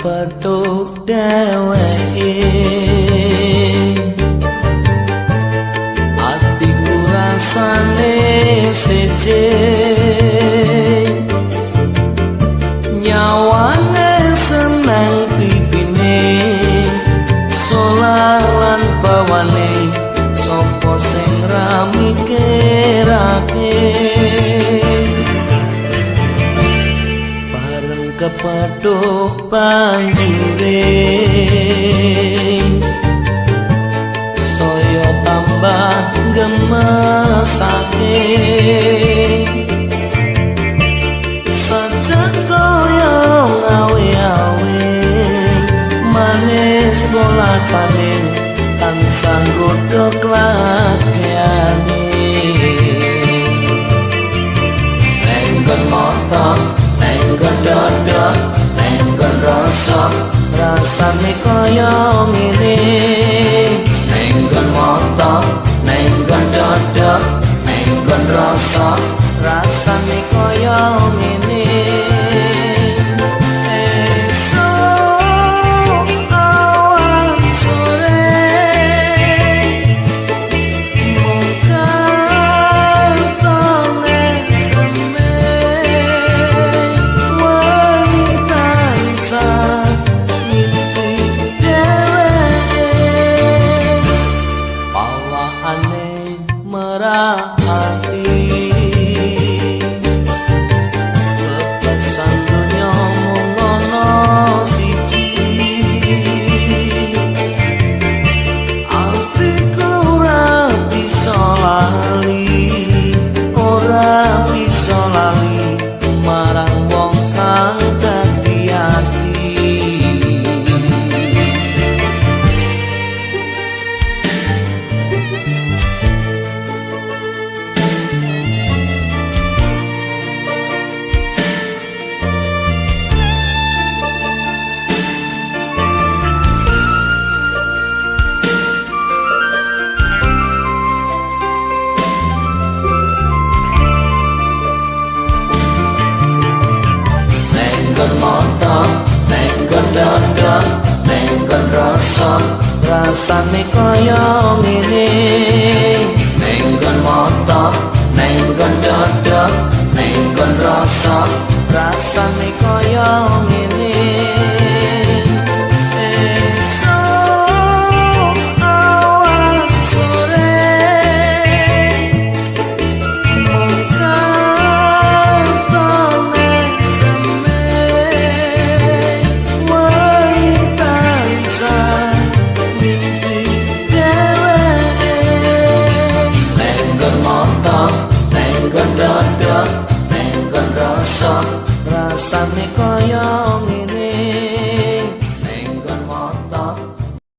Kepethuk dheweke, atiku rasane seje, nyawane seneng pipine, solah lan bawane, sapa sing ra mikirake. Kepethuk banjure saya tambah gemesake, sajak kaya awe-awe manis bolakane tansah nggodha klakyane. Nenggon mata, nenggon dada, nenggon rasa, rasane kaya ngene. Nenggon mata, nenggon dada, nenggon rasa, rasane kaya ngene. Esuk awan sore mung katone seme, wengi tansah ngimpi dheweke, pawakane merah ati, pepesan donya mung ana siji. Atiku ora bisa lali, ora bisa lali marang wong kang dadi ati. Nenggon mata, nenggon dada, nenggon rasa, rasane kaya ngene. Nenggon mata, nenggon dada, nenggon rasa, rasane kaya ngene. Esuk awan sore mung katone seme, wengi tansah mimpi dheweke. Nenggon mata, nenggon dada, nenggon rasa, rasane kaya ngene.